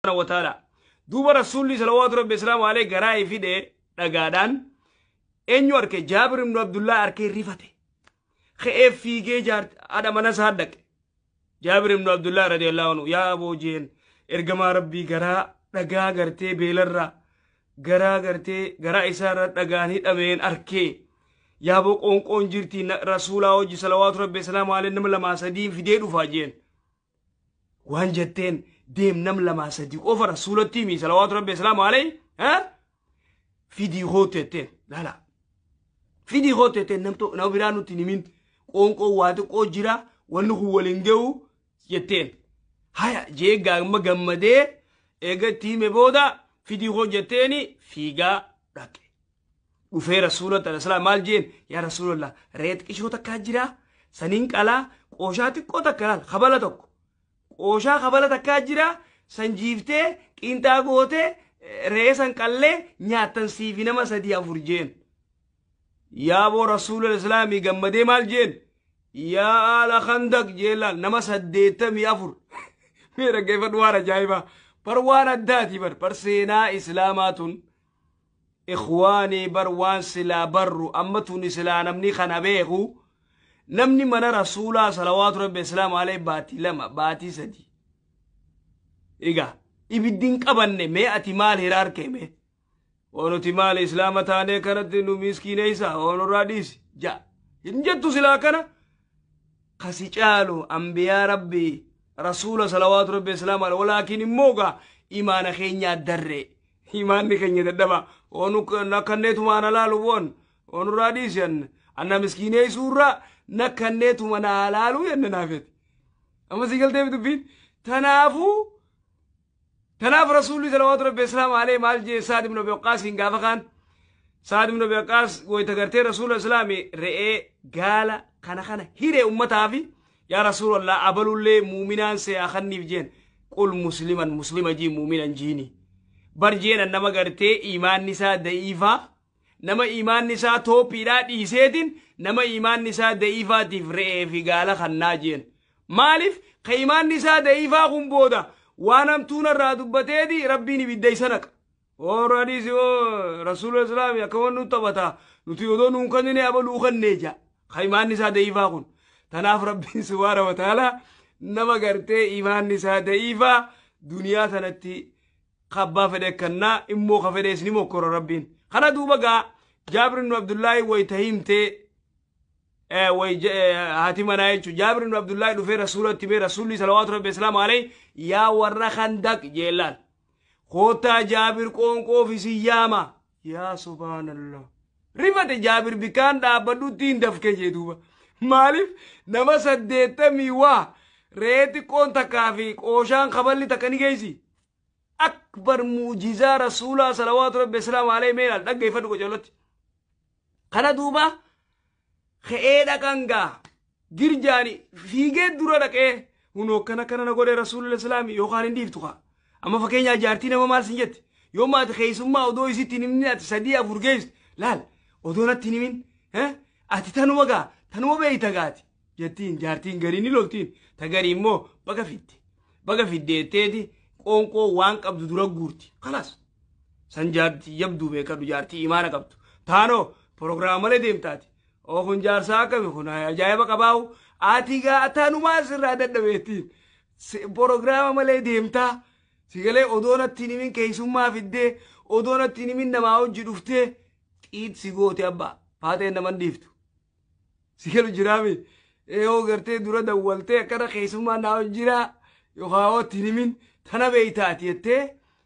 Subhaanahu wa ta'ala. Duuba Rasuulli salawaatu rabbi islaamu alayhi garaa ifidhe dhagaadhaan eenyu arke? Jaabir ibnu Abdullaa arkee rifate. Ka'ee fiigee haadha mana isaa dhaqe. Jaabir ibnu Abdullaa radiyallahu anhu, yaa aboo jeen, ergamaa rabbii garaa dhagaa gartee beelarraa garaa gartee garaa isaarra dhagaan hidhameen arkee, yaaboo qoonqoon jirti, rasuulaa hojii salawaatu rabbi islaamu alayhi nama lamaa sadiin fidee dhufaa jeen. Waan jetteen, deem nam lamaa sadii qofa rasuulatti himi, salawaatu rabbi islaamu alayhi fidii hootu jetteen. Laala, fidii hootu jetteen, nama biraa nutti hin himin, qoonqoon waa xiqqoo jira, wanni kun waliin ga'u jetteen. Haya jee gaama gammadee eega itti hime booda fidii hoo jetteeni fiigaa dhaqe. Dhufee rasuulatti alayhi maal jeen? Yaa rasuulallah, re'ee xiqqishoo takkaa jira, saniin qalaa, qooshaa xiqqoo takka, laal, kabala tokko, qooshaa kabala takkaa jira, san jiiftee qiinxaa gootee re'ee san qallee nyaattan siifi nama sadii afur jeen. Yaaboo rasuulal islaamii gammadee maal jeen? Yaa ala Khandak jeen, laal, nama 84. Mee dhaggeeffadhu, waan ajaa'ibaa bar, waan addaati bar, bar seenaa islaamaa tun ikhwaanii bar, waan silaa barru amma tun silaa namni kana beeku, namni mana rasuulaa salawaatu rabbi islaamu alayhi baatii 2 baatii 3 egaa ibiddiin qabanne, mee ati maal hiraarkee? Mee nuti maal islaama taanee kanatti nu miskiineeysa oonurraa dhiisi ja hin jettu. Silaa kana kasi caalu ambiyaa rabbii rasuula salawaatu rabbi islaamu alayhi, walaakin immoo gaa imaana keenya darre, imaanni keenya dadhaba, oonu nakkanneetuma ana laalu boon oonurraa dhiisi anna miskiineeysuurra nakkanneetuma naa laalu jenne naafeti. Amma si galteef dubbiin tanaafuu. Tanaaf rasuulli salawaatu rabbi islaamu alayhi maal jee Saad ibn Abi Waqqaasiin gaafa kaan? Saad ibn Abi Waqqaas wayta gartee rasuula islaami re'ee gaala kana kana hiree ummataafi, yaa rasuulallah, abalullee muuminaan se'aa kanniif jeen. Qul musliman, muslima jii, muuminan jiini bar jeen, nama gartee imaanni isaa da'iifaa, nama imaanni isaa toophiidhaa dhiiseetiin nama imaanni isaa da'iifaatiif re'ee fi gaala kannaa jeen. Maaliif? Ka imaanni isaa da'iifaa kun booda waan hamtuun irraa dubbateeti rabbiin ibidda isa naqa. Oo hadiisi oo rasuula islaami akka waan nu taphata nuti odoo nuun kannine abaluu kannee ja. Ka imaanni isaa da'iifaa kun. Tanaaf rabbiin subhaana wa ta'ala nama gartee imaanni isaa da'iifaa duniyaa tanatti kabbaa fedhe kannaa immoo ka fedhees ni mokkora rabbiin. Kana duuba gaa Jaabir ibn Abdullaahi wayta himtee haati manaa jechuun, Jaabir ibn Abdullaahi dhufee rasuulatti himee, rasuulli salawaatu rabbi islaamu alayhi yaa warra Khandaq jeellaan, koottaa, Jaabir qoonqoof isin yaama. Yaa subhaanallah, rifate Jaabir, bikaan dhaabbadhutti hin dafke jee. Duuba maaliif? Nama 80 waa re'ee xiqqoon takkaa fi qooshaan kaballi takka ni geessi. Akbar muujizaa rasuulaa salawaatu rabbi islaamu alayhi meelaal dhaggeeffadhu qocolotti. Kana duuba ka'ee dhaqan gaa girjaani fiigee dura dhaqee, hunoo akkana akkana na godhe rasuulul islaami, yookaan hin dhiiftu kaa. Amma fakkeenyaa jaartii nama maal sin jetti? Yoo maati keessummaa odoo isitti hin himin ati sadii afur geessu, laal, odoo natti hin himin ati tanuma gaa tanuma beeyta gaati jettiin. Jaartiin garii ni loltiin, ta garii immoo baga fidde baga fiddeetteeti qoonqoo waan qabdu dura guurti. Kalaas san jaartii jabduu beekadhu, jaartii imaana qabdu taanoo proogiraama malee deemtaati. Oo kun jaarsaa akkami kun ajaa'iba qabaawu, ati gaa tanumaa sirraa dadhabeettiin proogiraama malee deemtaa sigalee, odoo natti hin himin keessummaa fiddee, odoo natti hin himin namaa hojii dhuftee xiit si goote, abbaa faaxeen naman dhiiftu sigalu jiraami. Yoo gartee dura dawwaltee akkana keessummaa naa jiraa yookaan hoo itti hin himin tana beeytaati jettee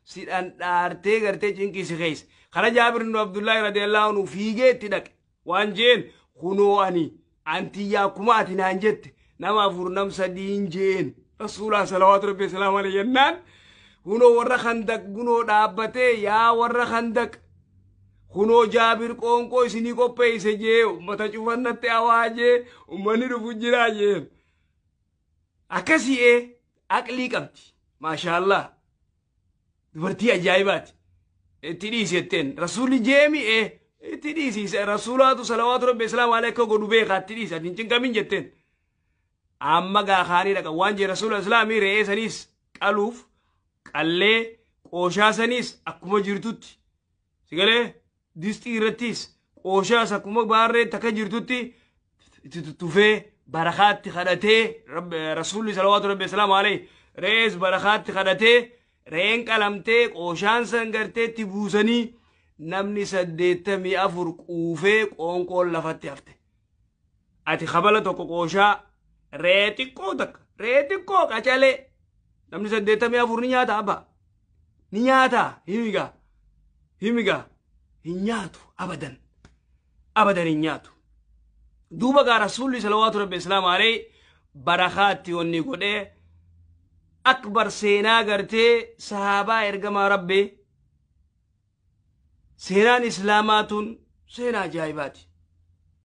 si dhandhaartee gartee cinqii si keessa. Kana Jaabir ibn Abdullaahi radiyallahu anhu fiigee itti dhaqe. Waan jeen, kunoo ani antiyyaa akkuma ati naan jette nama afur nam sadiin jeen rasuulaa salawaatu rabbi salaamu alayhi jennaan, kunoo warra Khandaq kunoo dhaabbatee, yaa warra Khandaq, kunoo Jaabir qoonqoo isinii qopheesse jee, ummata cufannatti awaajee ummanni dhufu jiraa jeen. Akkasii ee aqlii qabdi, maashaallah, dubartii ajaa'ibaati. Itti dhiisi jetteen rasuulli jeemi, ee itti dhiisi, rasuulaatu salawaatu rabbi islaamu alayhi akka godhu beekaa, itti dhiisi, ati hin cinqamin jetteen. Amma gaa kaanii dhaqa waan jee rasuula islaamii re'ee saniis qaluuf Qallee qooshaa saniis akkuma jirtutti sigalee distii irrattis qooshaas akkuma baarree takka jirtutti itti tuttufee barakaatti kadhatee, rasuulli salawaatu rabbi salaamu alayhi re'ees barakaatti kadhatee, re'een qalamtee qooshaan san gartee itti buusanii namni 84 quufee qoonqoon lafatti hafte. Ati kabala tokko qooshaa re'ee xiqqoo takka, re'ee xiqqoo qacalee, namni 84 ni nyaata abba? Ni nyaata? Himigaa, himigaa, hin nyaatu, abadan abadan hin nyaatu. Duuba gaa rasuulli salawaatu rabbi islaamu alayhi barakaatti wanni godhee akbar seenaa gartee sahaabaa ergamaa rabbi. Seenaan islaamaa tun seenaa ajaa'ibaati.